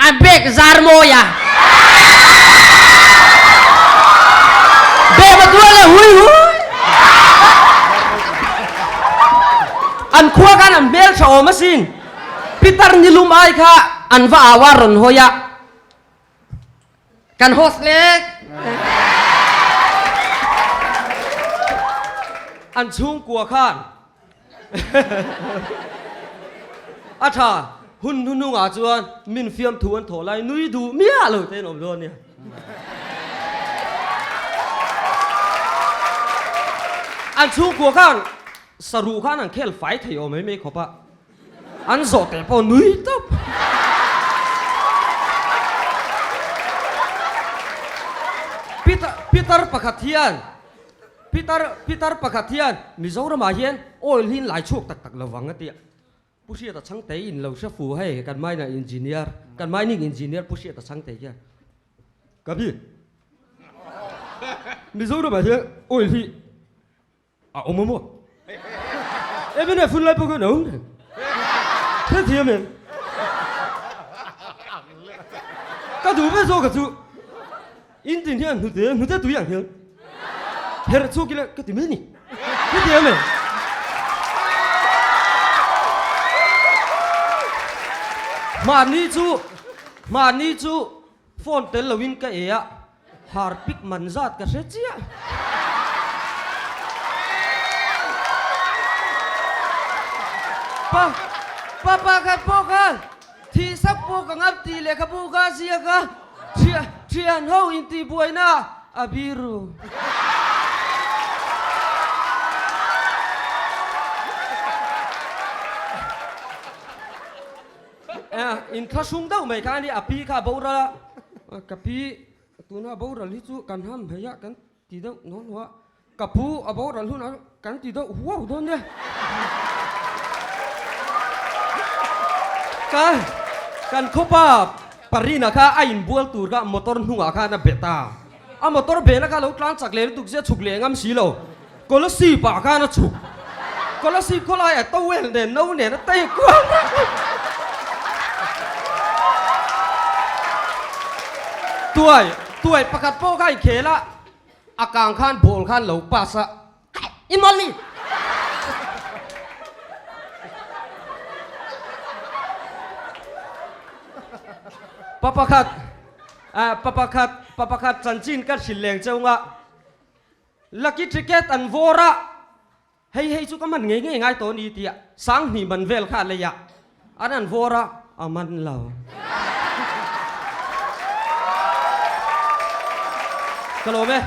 A bag zar mawi a. Bag a tuar le hui hui. An khua khan an hmel tha awm asin. Pitar nilum ai kha an va au a rawn hawi a. Kan host le. An chhungkua khan A tha, hun hnuhnungah chuan min fiamthu an thawh lai nui duh miah lo te an awm dawn nia. An chhungkua khan saruh khan an khel fai thei awm mai mai khawp a, an zawh teh pawh nui tawp. Peter, Peter pakhat hian Pitar pitar pakhat hian Mizoramah hian oil hi in lai chhuak tak tak lo vang a ti a. Pu Hriata Chhangte in lo hre fu hei kan minor engineer kan mining engineer Pu Hriata Chhangte hian ka pi Mizoramah hian oil hi a awm a maw? Mnf hun lai pawh khan a awm reng. Hrethiam em? Ka duh ve zawk a chu. In tin hian hnute hnute tui ang hian herh chhuak ila ka ti mai ni. Hetiang em? Mahni chu mahni chu phone tel loin ka e a, harpic man zat ka hre chiah. Pa pa pakhat pawh khan thih sak pawh ka ngam tih lehkhabu kha a ziak a. Thian ho intihbuaina a biru. Inthlahrung deuh mai kha a ni, a pi kha a boral a, ka pi tuna a boral hi chu kan ham hei a kan ti deuh nuah nuah a, ka pu a boral hunah kan ti deuh huau dawn nia. Ka kan khawpa Parina kha a inbual tur kha motor hnungah khan a bet a, a motor behna kha a lo tlan chak leh lutuk zia chhuk leh ngam si lo, Kolasib ah khan a chhuk, Kolasib khawlai ah towel nen no nen a tei kual reng a. Tuai tuai pakhat pawh kha inkhel a. A kang khan ball khan lo pass a, I mawlh i! Pa pakhat, pa pakhat, pa pakhat chanchin ka hrilh leng cheu nga, Lucky ticket an vawr a, hei hei chu ka man ngei ngei ngai tawh a ni tih a, Sanghnih man vel kha a lei a, an an vawr a, a man lo. Ka lawm e.